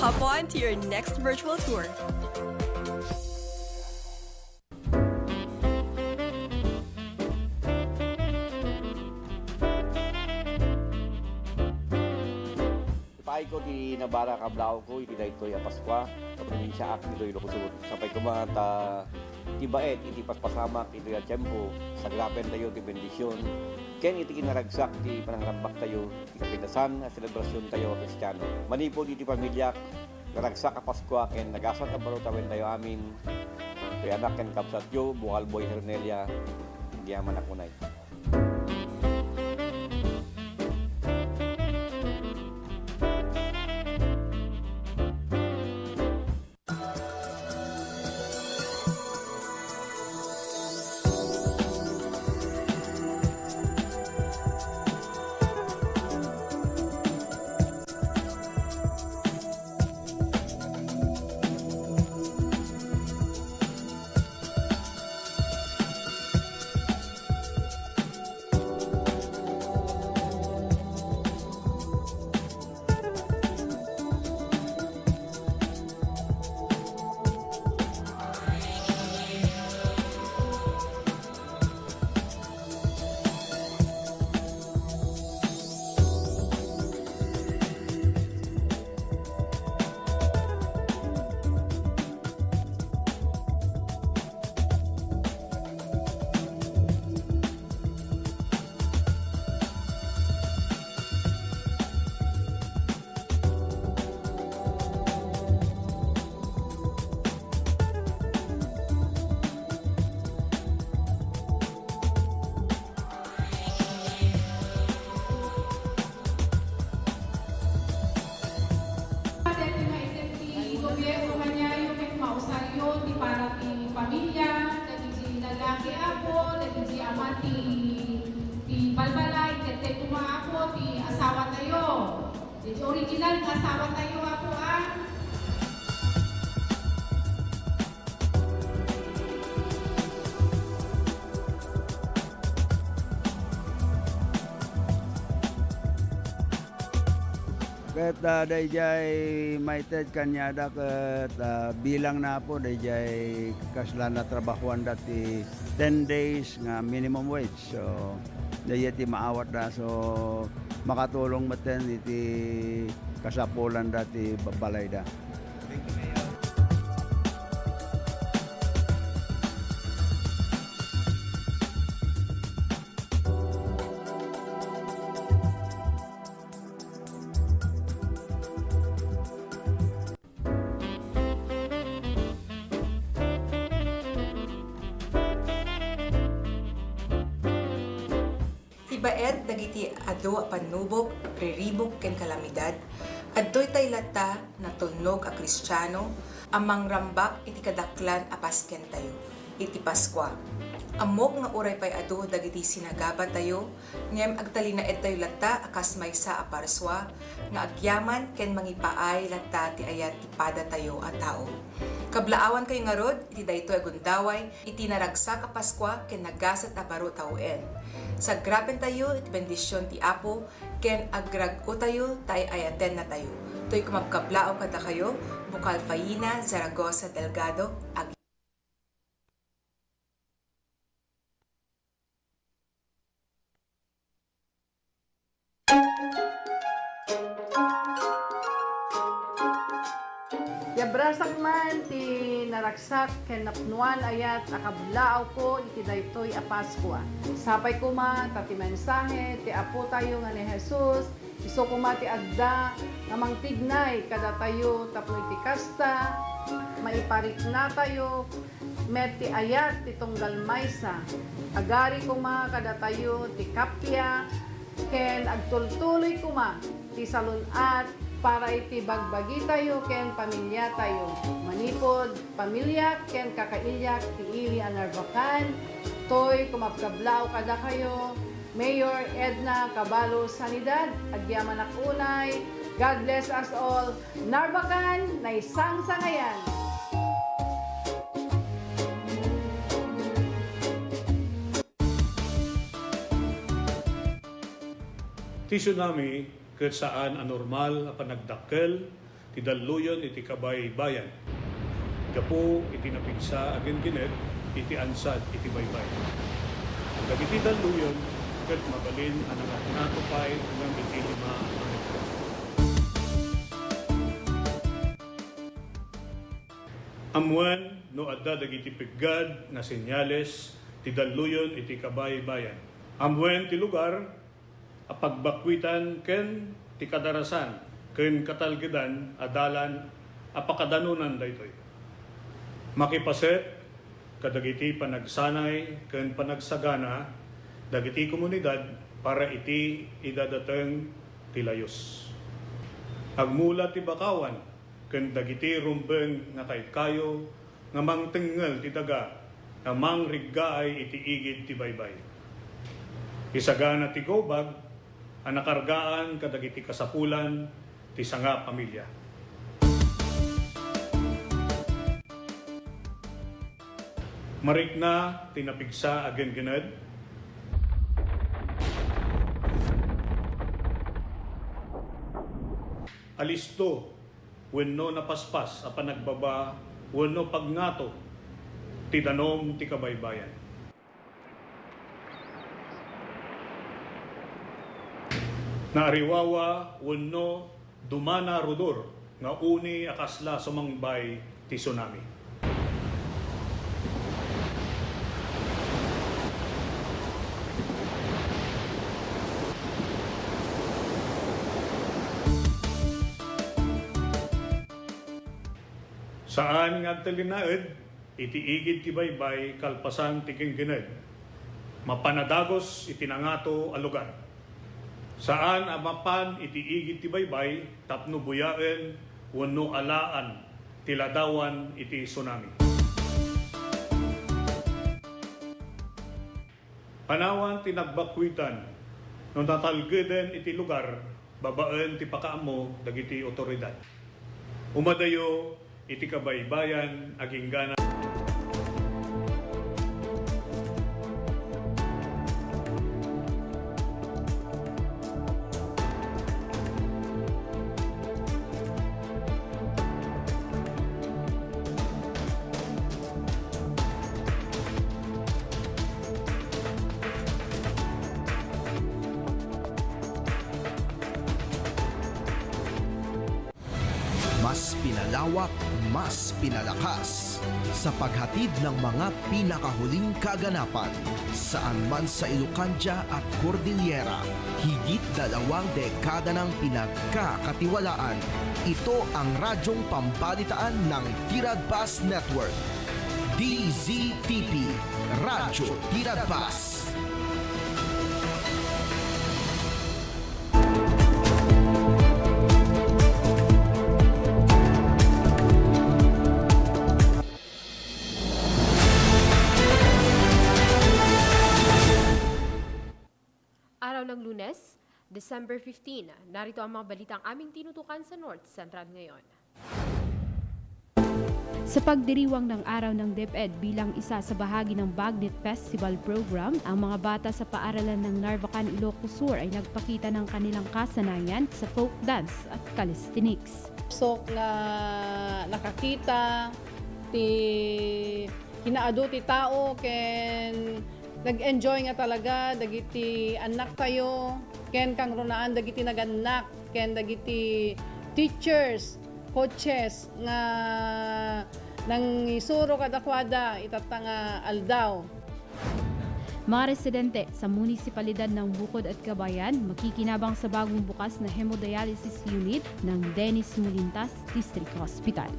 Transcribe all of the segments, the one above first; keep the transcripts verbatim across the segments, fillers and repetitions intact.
Hop on to your next virtual tour. Ipaayko ti nabara a kablaawko iti daytoy a Paskua, ta probinsiaak ditoy Ilocos Sur. Sapay koma ta ti baet iti paspasamak iti a tiempo, sagrapentayo ti bendision, ken iti kinaragsak ti panangrambaktayo iti kapintasan a selebrasiontayo a Kristiano. Manipud iti pamiliak, naragsak a Paskua ken nagasat a baro tawentayo amin, toy anak ken kabsatyo, Bukalboy Hernelia, agyamanak unay. Dagiti maited ti gobierno kaniayo ket mausaryo ti para ti pamilia, dagiti lalaki, apo, dagiti ama ti, ti balbalay, ket dagiti koma, apo, ti asawatayo. Dagiti original nga asawatayo, apo, a. Ket, ah, daydiay maited kaniada ket, ah, bilangna, apo, daydiay kasla natrabahoanda ti ten days nga minimum wage. So, daydiay ti maawatda. So, makatulong metten iti kasapulanda ti babbalayda. Ti baet dagiti adu a pannubok, riribuk, ken kalamidad, adtoy tay latta natulnog a Kristiano a mangrambak iti kadaklan a paskentayo iti Paskua. Ammok nga uray pay adu dagiti sinagabatayo, ngem agtalinaedtayo latta a kas maysa a parsua nga agyaman ken mangipaay latta ti ayat ti padatayo a tao. Kablaawankayo ngarud iti daytoy a gundaway iti naragsak a Paskua ken nagasat a baro tawen. Sagrapentayo iti bendision ti Apo ken agrag-otayo ta ay-ayatennatayo. Toy kumabkablaaw kadakayo, Bukal Faina Zaragoza Delgado, ag- Yabrasak man ti naragsak ken napnoan ayat a kablaawko iti daytoy a Paskua. Sapay koma ta ti mensahe ti Apotayo nga ni Jesus, isu koma ti adda nga mangtignay kadatayo tapno iti kasta, maipariknatayo met ti ayat ti tunggal maysa. Agari koma kadatayo ti kappia ken agtultuloy koma ti salun-at para iti bagbagitayo ken pamiliatayo. Manipud pamiliak ken kakailiak ti ili a Narvacan, toy kumabkablaaw kadakayo, Mayor Edna Caballo Sanidad, agyamanak unay. God bless us all. Narvacan, naisangsangayan! Ti tsunami ket saan a normal a panagdakkel ti dalluyon iti kabaybayan. Gapu iti napigsa a ginggined iti ansad iti baybay. Dagiti dalluyon ket mabalin a nangatngato pay ngem iti lima a metro. Ammuen no adda dagiti peggad nga senyales ti dalluyon iti kabaybayan. Ammuen ti lugar a pagbakkuitan ken ti kadarasan ken katalgedan a dalan a pakadanonan daytoy. Makipaset kadagiti panagsanay ken panagsagana dagiti komunidad para iti idadateng ti layus. Agmula ti bakawan ken dagiti rumbeng nga kaykayo nga mangtengngel ti daga nga mangriggaay iti igid ti baybay. Isagana ti gawbag a nakargaan kadagiti kasapulan ti sanga pamilya. Marikna ti napigsa a ginggined. Alisto wenno napaspas a panagbaba wenno pagngato ti danum ti kabaybayan. Naariwawa wenno dumana rudor nga uni a kasla sumangbay ti tsunami. Saan nga agtalinaed iti igid ti baybay kalpasan ti ginggined. Mapan a dagus iti nangato a lugar. Saan a mapan iti igid ti baybay tapno buyaen wenno alaan ti ladawan iti tsunami. Panawan ti nagbakkuitan no natalgeden iti lugar babaen ti pakaammo dagiti otoridad. Umadayo iti kabaybayan agingga. Mas pinalawak, mas pinalakas sa paghatid ng mga pinakahuling kaganapan. Saan man sa Ilocandia at Cordillera, higit dalawang dekada nang pinagkakatiwalaan. Ito ang radyong pambalitaan ng Tiradpas Network. D Z T P, Radyo Tiradpas. Araw ng Lunes, December fifteen, narito ang mga balitang aming tinutukan sa North Central ngayon. Sa pagdiriwang ng Araw ng DepEd bilang isa sa bahagi ng Bagnet Festival Program, ang mga bata sa paaralan ng Narvacan, Ilocos Sur ay nagpakita ng kanilang kasanayan sa folk dance at calisthenics. Sok nga nakakita ti kinaadu ti tao ken nag-enjoy nga talaga dagiti annaktayo ken kangrunaan dagiti nagannak ken dagiti teachers, coaches nga nangisuro kadakuada itatta nga aldaw. Mga residente sa munisipalidad ng Bukod at Kabayan makikinabang sa bagong bukas na hemodialysis unit ng Dennis Molintas District Hospital.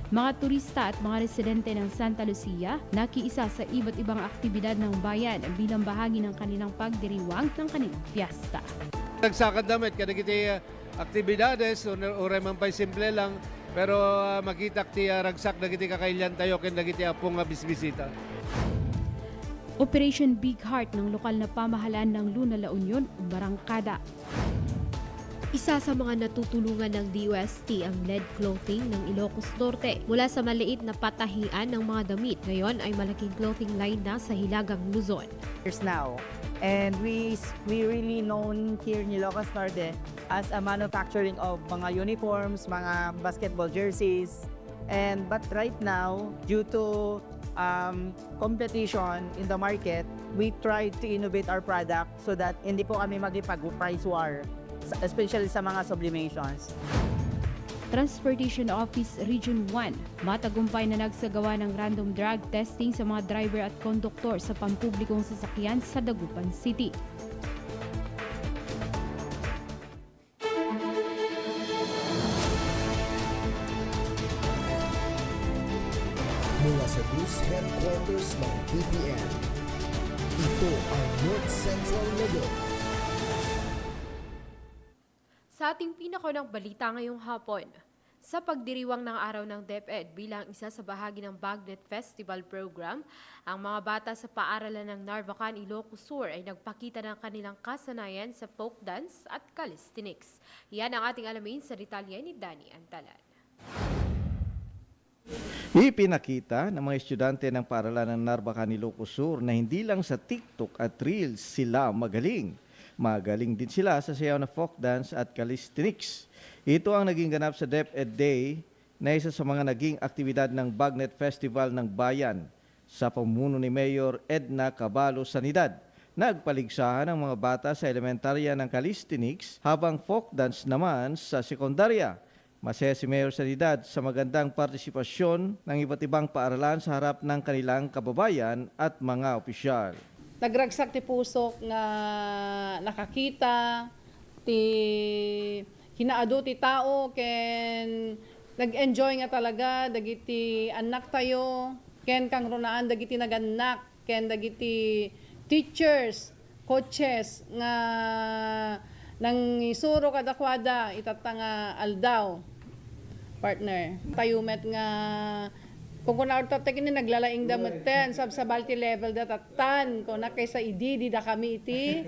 Mga turista at mga residente ng Santa Lucia nakiisa sa iba't ibang aktibidad ng bayan bilang bahagi ng kanilang pagdiriwang ng kanilang fiesta. Ragsakan da met kadagiti aktibidades, un-, uray man pay simple lang, pero, ah, makitak ti, ah, ragsak dagiti kakailiantayo ken dagiti appo nga bisbisita. Operation Big Heart ng lokal na pamahalaan ng Luna, La Union, Barangkada. Isa sa mga natutulungan ng D O S T ang Lead Clothing ng Ilocos Norte. Mula sa maliit na patahian ng mga damit, ngayon ay malaking clothing line na sa Hilagang Luzon. Years now. And we we really known here in Ilocos Norte as a manufacturing of mga uniforms, mga basketball jerseys. And but right now, due to um, competition in the market, we try to innovate our product so that hindi po kami maging pag-price war, sa- especially sa mga sublimations. Transportation Office Region one, matagumpay na nagsagawa ng random drug testing sa mga driver at konduktor sa pampublikong sasakyan sa Dagupan City. Mula sa News Headquarters ng B P N, ito ang North Central ngayon. Sa ating pinakaunang balita ngayong hapon, sa pagdiriwang ng Araw ng DepEd bilang isa sa bahagi ng Bagnet Festival Program, ang mga bata sa paaralan ng Narvacan, Ilocos Sur ay nagpakita ng kanilang kasanayan sa folk dance at calisthenics. Yan ang ating alamin sa detalye ni Danny Antalan. Ipinakita ng mga estudyante ng paaralan ng Narvacan, Ilocos Sur na hindi lang sa TikTok at Reels sila magaling. Magaling din sila sa sayaw na folk dance at calisthenics. Ito ang naging ganap sa DepEd Day na isa sa mga naging aktibidad ng Bagnet Festival ng Bayan. Sa pamumuno ni Mayor Edna Caballo Sanidad, nagpaligsahan ang mga bata sa elementarya ng calisthenics habang folk dance naman sa sekundarya. Masaya si Mayor Sanidad sa magandang partisipasyon ng iba't ibang paaralan sa harap ng kanilang kababayan at mga opisyal. Nagragsak ti pusok nga nakakita ti kinaadu ti tao ken nag-enjoy nga talaga dagiti annaktayo ken kangrunaan dagiti nagannak ken dagiti teachers, coaches nga nangisuro kadakuada itatta nga aldaw, partner. Tayo met nga kun kuna orta tekni naglalaing da metten, sabsabal ti level da tattan, kuna kaysa idi, di da kami iti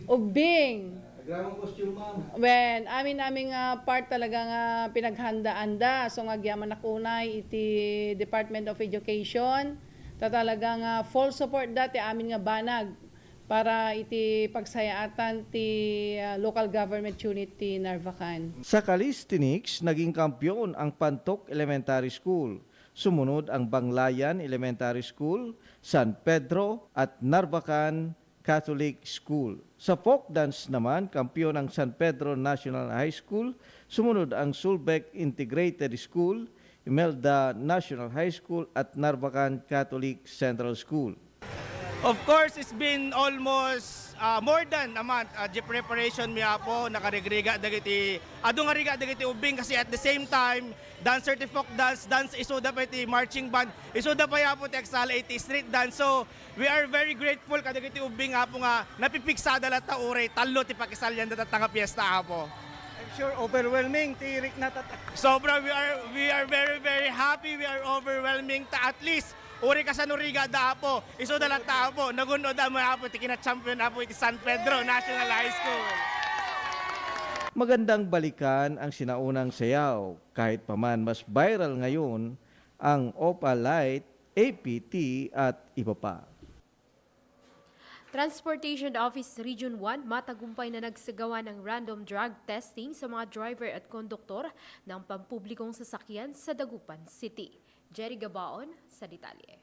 ubbing. Agramang costume, ma'am. Wen, amin-amin nga part talaga nga pinaghandaan da. So nga agyaman nak unay iti Department of Education, ta talaga nga full support da ti amin nga banag para iti pagsayaatan ti ah, local government unit ti Narvacan. Sa calisthenics, naging kampiyon ang Pantoc Elementary School. Sumunod ang Banglayan Elementary School, San Pedro at Narvacan Catholic School. Sa folk dance naman, kampiyon ang San Pedro National High School, sumunod ang Sulbec Integrated School, Imelda National High School at Narvacan Catholic Central School. Of course, it's been almost uh, more than a month. Uh, di preparation mi, Apo, nakarigriga dagiti adu nga riga dagiti ubbing kasi at the same time, dancer ti folk dance, dance isuda pa iti marching band, isuda pa, Apo, ti agsala iti street dance. So, we are very grateful kadagiti ubbing, Apo, nga napipigsada latta uray tallo ti pakisalian da tatta nga fiesta, Apo. I'm sure overwhelming ti rikna tatta. Sobra, we are we are very very happy, we are overwhelming ta at least Uri kasano riga da Apo, isu da latta Apo, nagun-od da mo Apo, ti kina-champion Apo iti San Pedro National High School. Magandang balikan ang sinaunang sayaw, kahit pa man mas viral ngayon ang Opalite, A P T at iba pa. Transportation Office Region one matagumpay na nagsagawa ng random drug testing sa mga driver at konduktor ng pampublikong sasakyan sa Dagupan City. Jerry Gabaon sa detalye.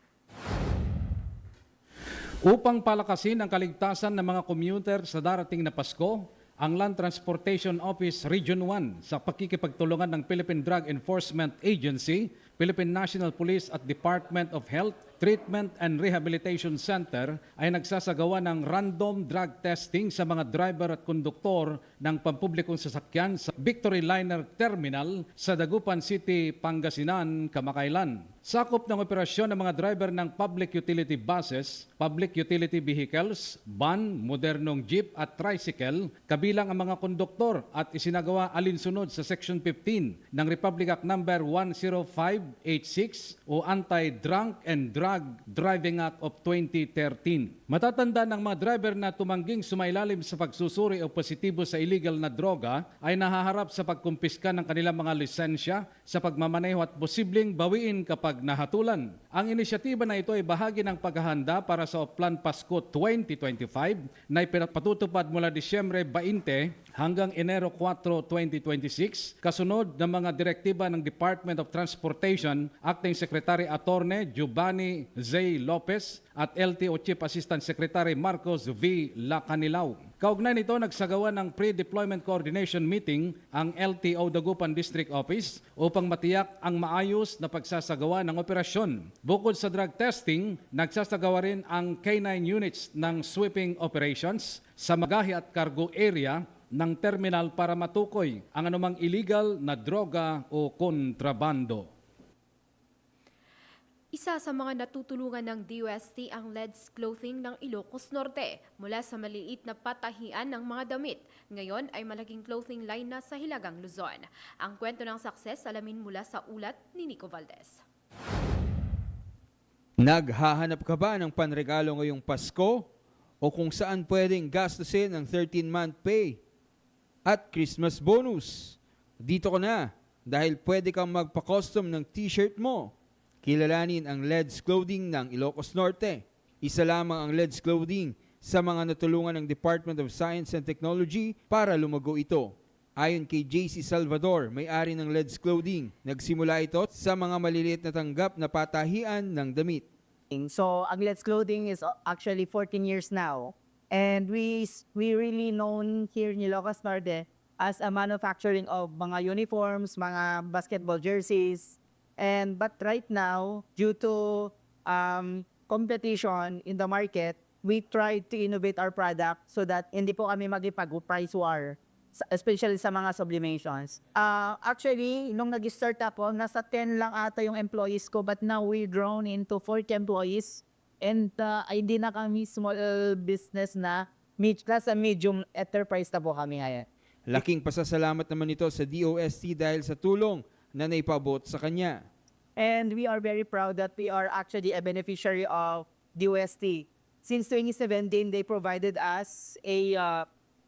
Upang palakasin ang kaligtasan ng mga commuter sa darating na Pasko, ang Land Transportation Office Region one sa pakikipagtulungan ng Philippine Drug Enforcement Agency, Philippine National Police at Department of Health, Treatment and Rehabilitation Center ay nagsasagawa ng random drug testing sa mga driver at konduktor ng pampublikong sasakyan sa Victory Liner Terminal sa Dagupan City, Pangasinan, kamakailan. Sakop ng operasyon ang mga driver ng public utility buses, public utility vehicles, van, modernong jeep at tricycle, kabilang ang mga konduktor at isinagawa alinsunod sa Section fifteen ng Republic Act Number one zero five eight six o Anti-Drunk and Drug Driving Act of twenty thirteen. Matatanda ng mga driver na tumangging sumailalim sa pagsusuri o positibo sa illegal na droga ay nahaharap sa pagkumpiska ng kanilang mga lisensya sa pagmamaneho at posibleng bawiin kapag nahatulan. Ang inisyatiba na ito ay bahagi ng paghahanda para sa Oplan Pasko twenty twenty-five na ipinapatutupad mula Disyembre twenty hanggang Enero kuwatro, twenty twenty-six, kasunod ng mga direktiba ng Department of Transportation, Acting Secretary Attorney Giovanni Zay Lopez at L T O Chief Assistant Secretary Marcos V. Lacanilao. Kaugnay nito, nagsagawa ng pre-deployment coordination meeting ang L T O Dagupan District Office upang matiyak ang maayos na pagsasagawa ng operasyon. Bukod sa drug testing, nagsasagawa rin ang K nine units ng sweeping operations sa magahi at cargo area ng terminal para matukoy ang anumang illegal na droga o kontrabando. Isa sa mga natutulungan ng D O S T ang Led's Clothing ng Ilocos Norte. Mula sa maliliit na patahian ng mga damit, ngayon ay malaking clothing line na sa Hilagang Luzon. Ang kwento ng success, alamin mula sa ulat ni Nico Valdez. Naghahanap ka ba ng panregalo ngayong Pasko o kung saan pwedeng gastusin ang thirteen-month pay at Christmas bonus? Dito ka na, dahil pwede kang magpa-custom ng t-shirt mo. Kilalanin ang Led's Clothing ng Ilocos Norte. Isa lamang ang Led's Clothing sa mga natulungan ng Department of Science and Technology para lumago ito. Ayon kay J C Salvador, may-ari ng Led's Clothing, nagsimula ito sa mga maliliit na tanggap na patahian ng damit. So, ang Led's Clothing is, uh, actually fourteen years now. And we s-, we really known here in Ilocos Norte as a manufacturing of mga uniforms, mga basketball jerseys. And, but right now, due to, um, competition in the market, we try to innovate our product so that hindi po kami makipag-price war, sa, especially sa mga sublimations. Ah, actually, nung nag-start ako, nasa ten lang ata yung employees ko, but now we grown into forty employees. And, ah, hindi na kami small business na, med-, nasa medium enterprise na po kami ngayon. Laking pasasalamat naman ito sa D O S T dahil sa tulong na naipaabot sa kanya. And we are very proud that we are actually a beneficiary of D O S T. Since twenty seventeen, they provided us a, uh,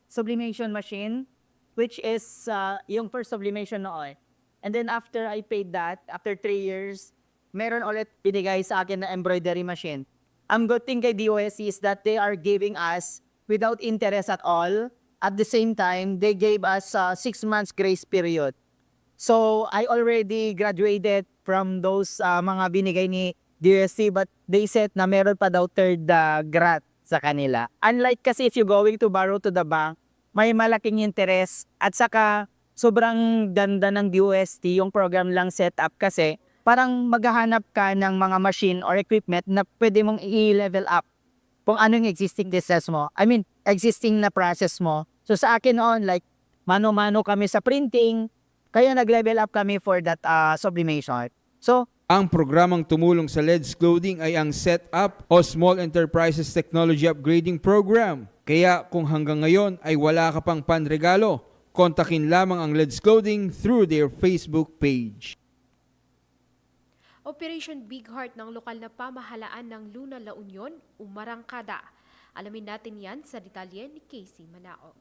sublimation machine, which is, uh, yung first sublimation noon. And then after I paid that, after three years, meron ulit binigay sa akin na embroidery machine. Ang good thing kay D O S T is that they are giving us without interest at all. At the same time, they gave us, uh, six months grace period. So, I already graduated from those, uh, mga binigay ni D O S T, but they said na meron pa daw third, uh, grant sa kanila. Unlike kasi if you going to borrow to the bank, may malaking interest at saka sobrang ganda ng D O S T, yung program lang set up kasi parang maghahanap ka ng mga machine or equipment na pwede mong i-level up kung ano yung existing business mo. I mean, existing na process mo. So sa akin noon, like, mano-mano kami sa printing, kaya nag-level up kami for that, ah, sublimation. So, ang programang tumulong sa Led's Clothing ay ang Set Up o Small Enterprises Technology Upgrading Program. Kaya kung hanggang ngayon ay wala ka pang panregalo, kontakin lamang ang Led's Clothing through their Facebook page. Operation Big Heart ng lokal na pamahalaan ng Luna, La Union, umarangkada. Alamin natin yan sa detalye ni Casey Manaog.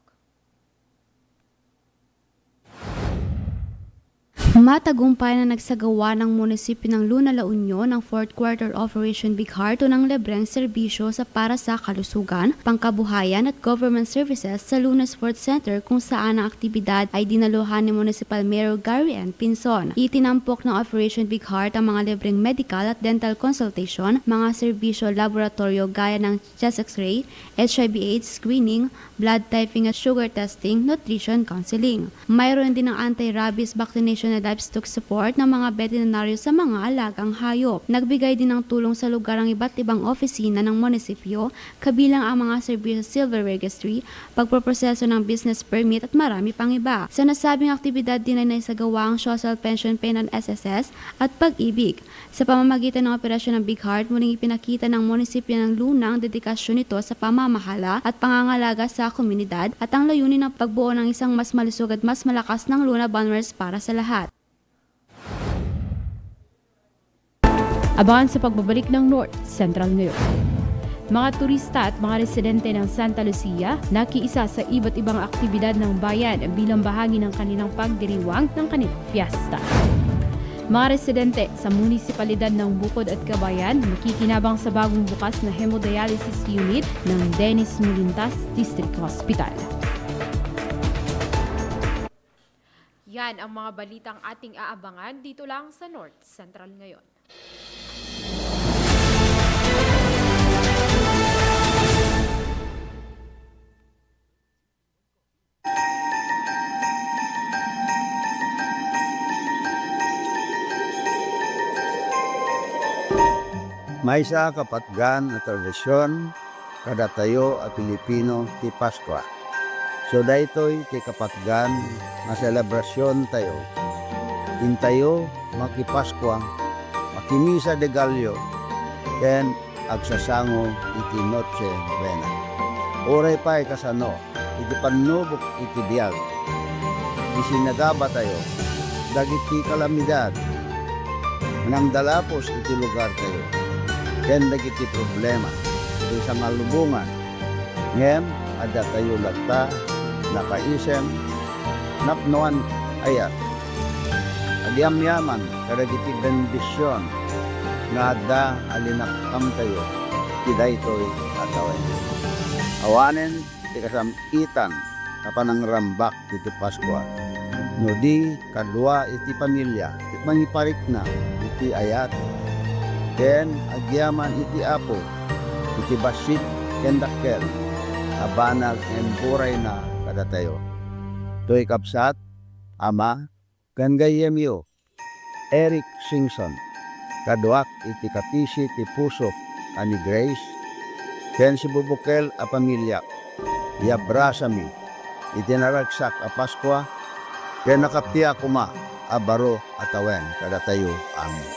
Matagumpay na nagsagawa ng munisipyo ng Luna, La Union ang fourth quarter Operation Big Heart o ng libreng serbisyo sa para sa kalusugan, pangkabuhayan at government services sa Luna Sports Center, kung saan ang aktibidad ay dinaluhan ni Municipal Mayor Gary N. Pinson. Itinampok ng Operation Big Heart ang mga libreng medical at dental consultation, mga serbisyo laboratoryo gaya ng chest x-ray, H I V AIDS screening, blood typing at sugar testing, nutrition counseling. Mayroon din ang anti-rabies vaccination na livestock support ng mga veterinaryo sa mga alagang hayop. Nagbigay din ng tulong sa lugar ang iba't ibang opisina ng munisipyo, kabilang ang mga serbisyo sa Silver Registry, pagpoproseso ng business permit at marami pang iba. Sa nasabing aktibidad din ay naisagawa ang social pension pay ng S S S at Pag-ibig. Sa pamamagitan ng operasyon ng Big Heart, muling ipinakita ng munisipyo ng Luna ang dedikasyon nito sa pamamahala at pangangalaga sa komunidad at ang layunin ng pagbuo ng isang mas malusog at mas malakas ng Luna Banwers para sa lahat. Abangan sa pagbabalik ng North Central ngayon. Mga turista at mga residente ng Santa Lucia nakiisa sa iba't ibang aktibidad ng bayan bilang bahagi ng kanilang pagdiriwang ng kanilang fiesta. Mga residente sa munisipalidad ng Bukod at Kabayan makikinabang sa bagong bukas na hemodialysis unit ng Dennis Molintas District Hospital. Yan ang mga balitang ating aabangan dito lang sa North Central ngayon. Maysa a kapatgan a tradision kadatayo a Pilipino ti Paskua. So, daytoy ti kapatgan nga selebrasiontayo. Intayo makipaskua, makimisa de Gallo, ken agsasango iti Noche Buena. Uray pay kasano, iti pannubok iti biag, isinagabatayo dagiti kalamidad nga nangdalapos iti lugartayo ken dagiti problema iti sangalubongan. Ngem addatayo latta nakaisem, napnoan, ayat. Agyamyaman kadagiti bendision nga adda a linakkamtayo iti daytoy a tawen. Awanen ti kasam-itan a panangrambak iti Paskua, no di kadua iti pamilia ti mangiparikna iti ayat, ken agyaman iti Apo iti bassit ken dakkel a banag nga imburayna kadatayo. Toy kabsat, ama, ken gayyemyo, Eric Singson, kaduak iti kapisi ti puso a ni Grace, ken sibubukel a pamiliak, yabrasami iti naragsak a Paskua ken nakappia koma a baro a tawen kadatayo amin.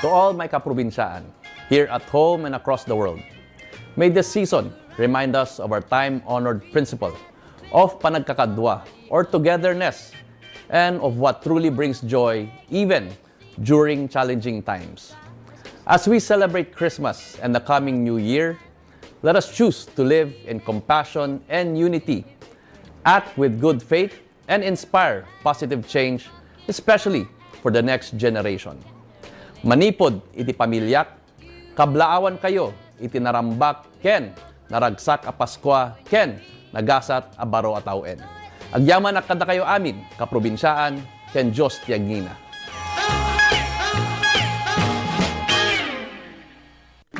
To all my kaprobinsaan, here at home and across the world, may this season remind us of our time-honored principle of panagkakadua or togetherness and of what truly brings joy even during challenging times. As we celebrate Christmas and the coming New Year, let us choose to live in compassion and unity, act with good faith, and inspire positive change, especially for the next generation. Manipud iti pamiliak, kablaawankayo iti narambak ken naragsak a Paskua ken nagasat a baro a tawen. Agyaman a kadakayo amin, kaprobinsaan, ken Dios ti agngina.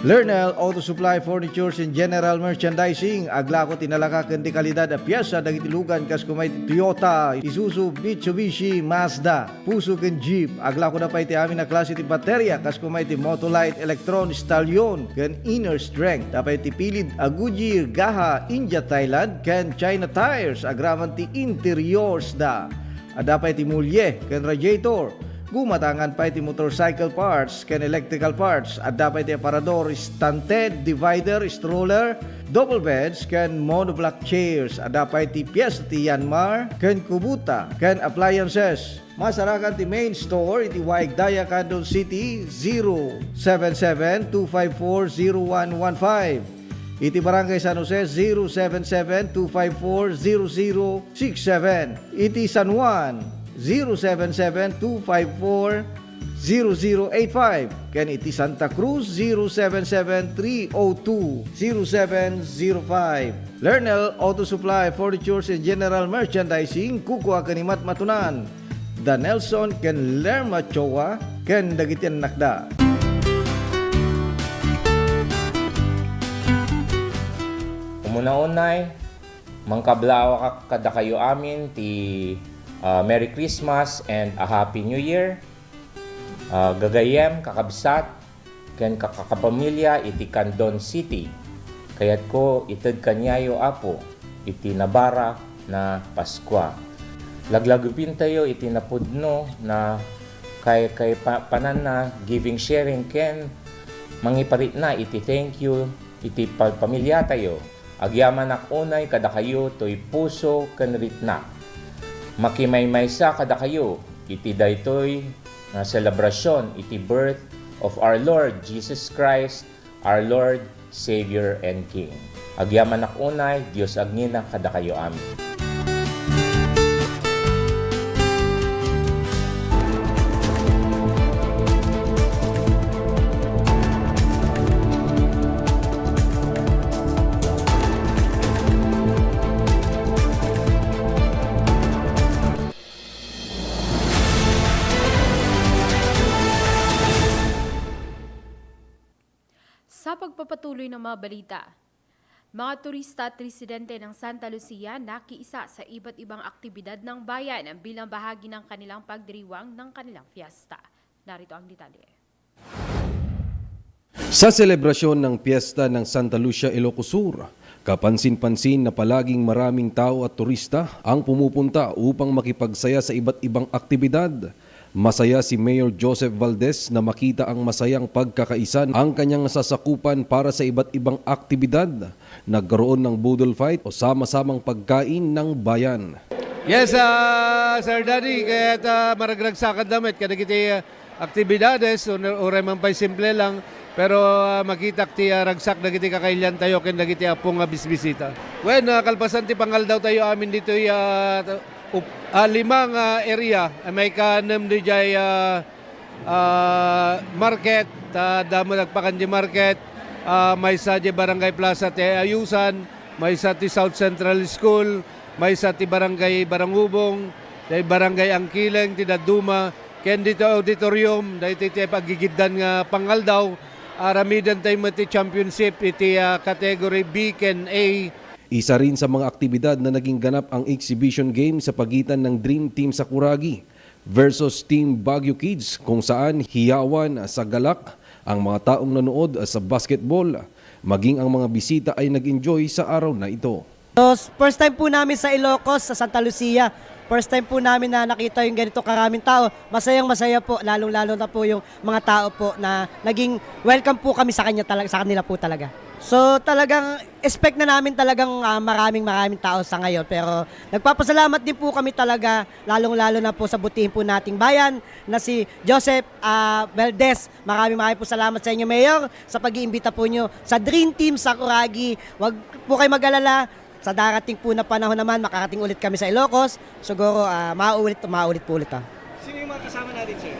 Lernel Auto Supply Furnitures and General Merchandising, aglako ti nalaka ken ti kalidad a piesa dagiti lugan kas koma iti Toyota, Isuzu, Mitsubishi, Mazda, Fuso ken Jeep. Aglakoda pay ti amin a klase ti bateria kas koma iti Motolite, Electron, Stallion, ken Inner Strength. Apay ti pilid a Goodyear, Gaha, India, Thailand, ken China tires agraman ti interiors da. Adda pay ti mulye ken radiator. Gumatangan pay ti motorcycle parts ken electrical parts. Adda pay ti aparador, stunted, divider, stroller, double beds, ken monoblock chairs. Adda pay ti piyesta ti Yanmar ken Kubota ken appliances. Masarakan ti main store iti Waig Daya, Candon City, zero seven seven two five four zero one one five. Iti Barangay San Jose, zero seven seven two five four zero zero six seven. Iti San Juan, zero seven seven two five four zero zero eight five. Ken iti Santa Cruz, zero seven seven three oh two zero seven zero five. Lernel Auto Supply, Furnitures and General Merchandising, kukua ken ni Matmatunan, da Nelson ken Lerma Choa, ken dagiti annakda. Umuna unay, mangkablawak kadakayo amin ti, ah, Merry Christmas and a Happy New Year. Ah, gagayyem, kakabsat, ken kakakapamilya iti Candon City. Kayatko ited kaniayo, Apo, iti nabara na Paskua. Laglagipentayo iti napudno na kay, kay pa-, pananna, giving sharing ken mangiparitna iti thank you iti pa-, pamilyatayo. Agyamanak unay kadakayo toy puso ken ritnak. Makimaymaysa kadakayo iti daytoy nga selebrasion iti birth of our Lord Jesus Christ, our Lord, Savior, and King. Agyamanak unay, Dios agnina kadakayo amin. Sa pagpapatuloy ng mga balita, mga turista at residente ng Santa Lucia nakiisa sa iba't ibang aktibidad ng bayan bilang bahagi ng kanilang pagdiriwang ng kanilang fiesta. Narito ang detalye. Sa selebrasyon ng Piyesta ng Santa Lucia, Ilocos Sur, kapansin-pansin na palaging maraming tao at turista ang pumupunta upang makipagsaya sa iba't ibang aktibidad. Masaya si Mayor Joseph Valdez na makita ang masayang pagkakaisa ng kanyang sasakupan para sa iba't ibang aktibidad. Nagkaroon ng boodle fight o sama-samang pagkain ng bayan. Yes, ah, Sir Danny, kaya't, ah, maragragsakan da met kadagiti, ah, aktibidades, un-, uray man pay simple lang, pero, ah, makitak ti, ah, ragsak dagiti kakailiantayo ken dagiti appo nga bisbisita. Wen, ah, kalpasan ti pangaldawtayo amin ditoy, ah, up-, ah, lima nga area, ah, maikanem diay, ah, ah, market, ah, damo nagpakan di market, ah, maysa di Barangay Plaza ti Ayusan, maysa ti South Central School, maysa ti Barangay Barangubong, ti Barangay Angkileng, ti dadduma, ken dito auditorium, daytoy ti pagigiddan nga pangaldaw, aramiden tayo met ti championship iti, ah, category B ken A. Isa rin sa mga aktibidad na naging ganap ang exhibition game sa pagitan ng Dream Team Sakuragi versus Team Baguio Kids, kung saan hiyawan sa galak ang mga taong nanood sa basketball. Maging ang mga bisita ay nag-enjoy sa araw na ito. So, first time po namin sa Ilocos, sa Santa Lucia. First time po namin na nakita yung ganito karaming tao. Masayang-masaya po, lalong-lalo na po yung mga tao po na naging welcome po kami sa kanya talaga, sa kanila po talaga. So, talagang expect na namin talagang, ah, maraming, maraming tao sa ngayon. Pero nagpapasalamat din po kami talaga, lalong-lalo na po sa butihin po nating bayan na si Joseph, ah, Valdez. Maraming, maraming po salamat sa inyo, Mayor, sa pag-iimbita po nyo sa Dream Team Sakuragi. Wag po kayo mag-alala. Sa darating po na panahon naman, makarating ulit kami sa Ilocos. Siguro, ah, mauulit, mauulit po ulit, ah. Sino yung mga kasama natin, sir?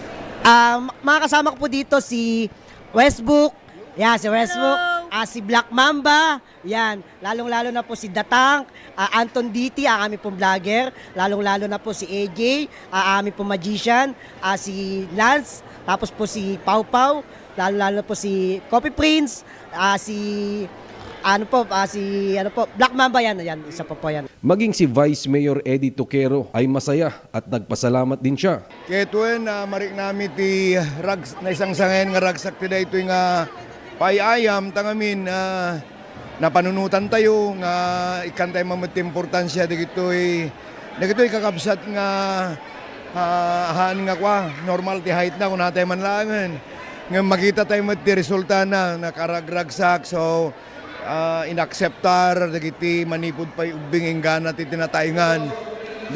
Ah, ma-, mga kasama ko po dito si Westbrook. Yan, si Westbrook. Hello. Ah, si Black Mamba. Yan. Lalong-lalo na po si Datang, ah, Anton D T, ang aming pong vlogger. Lalong-lalo na po si A J, ah, aming pong magician. Ah, si Lance. Tapos po si Pau Pau. Lalong-lalo na po si Coffee Prince. Ah, si, ano po, ah, si, ano po, Black Mamba yan. Yan, isa pa po yan. Maging si Vice Mayor Eddie Tuquero ay masaya at nagpasalamat din siya. Ket wen, ah, mariknami ti rags-, naisangsangen nga ragsak ti daytoy nga paay-ayam, ta ngamin, ah, napanunotan tayo nga ikkan tayo mamet ti importansya dagitoy Dagitoy kakabsat nga, ah, haan nga kwa, normal ti height na, kunatay man laengen. Ngem makita tayo met ti resulta na, nakaragragsak. So, ah, inakseptar dagiti manipud pay ubbing inggana ti tinatayngan.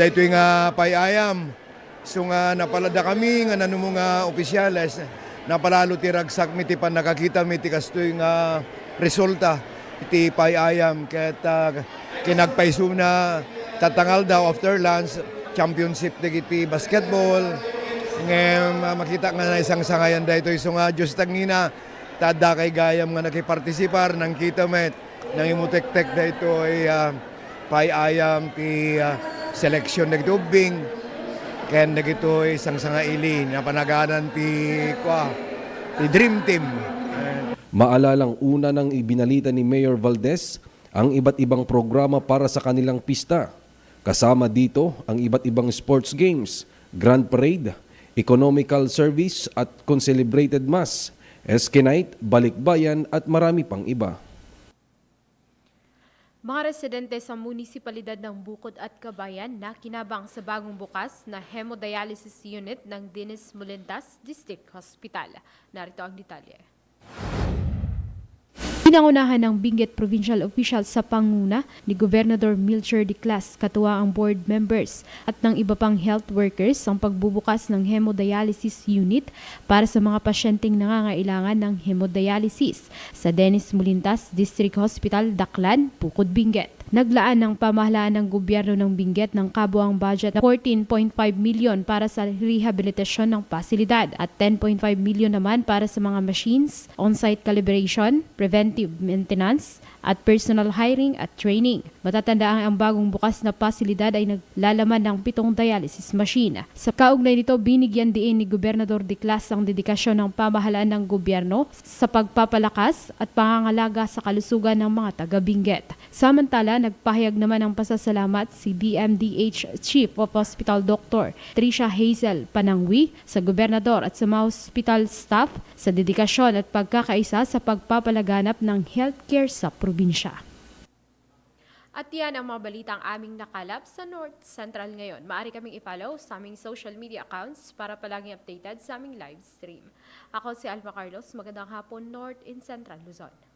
Daytoy nga pay-ayam. So nga napalada kami nga nanumo nga opisyales, napalalo ti ragsak mi ti pannakakita mi ti kastoy nga resulta iti pay-ayam ket, ah, kinagpaysona tatangaldaw after lunch championship dagiti basketball. Ngem, ah, makita nga naisangsangayan daytoy. So nga Dios tangina, ta adda kay gayam nga nakipartisipar, nangkita met, nangimutektek daytoy, ah, pay-ayam ti, ah, seleksyon dagiti ubbing ken dagitoy sangsangaili, napanaganan ti, kua, ti Dream Team. Maalalang una nang ibinalita ni Mayor Valdez ang iba't ibang programa para sa kanilang pista. Kasama dito ang iba't ibang sports games, grand parade, economical service at concelebrated mass, S K Night, Balikbayan at marami pang iba. Mga residente sa munisipalidad ng Bukod at Kabayan nakinabang sa bagong bukas na hemodialysis unit ng Dennis Molintas District Hospital. Narito ang detalye. Pinangunahan ng Benguet Provincial Officials sa panguna ni Gobernador Melchor Declas, katuwang ang board members at ng iba pang health workers ang pagbubukas ng hemodialysis unit para sa mga pasyenteng nangangailangan ng hemodialysis sa Dennis Molintas District Hospital, Daklan, Bukod, Benguet. Naglaan ng pamahalaan ng gobyerno ng Benguet ng kabuang budget na fourteen point five million para sa rehabilitasyon ng pasilidad at ten point five million naman para sa mga machines, on-site calibration, preventive maintenance, at personal hiring at training. Matatandaan, ang bagong bukas na pasilidad ay naglalaman ng pitong dialysis machine. Sa kaugnay nito, binigyan diin ni Gobernador Declas ang dedikasyon ng pamahalaan ng gobyerno sa pagpapalakas at pangangalaga sa kalusugan ng mga taga-Benguet. Samantala, nagpahayag naman ng pasasalamat si D M D H Chief of Hospital Doctor Tricia Hazel Panangui sa gobernador at sa mga hospital staff sa dedikasyon at pagkakaisa sa pagpapalaganap ng healthcare sa probinsya. At yan ang mga balitang aming nakalap sa North Central ngayon. Maaari kaming i-follow sa aming social media accounts para palaging updated sa aming live stream. Ako si Alma Carlos. Magandang hapon, North and Central Luzon.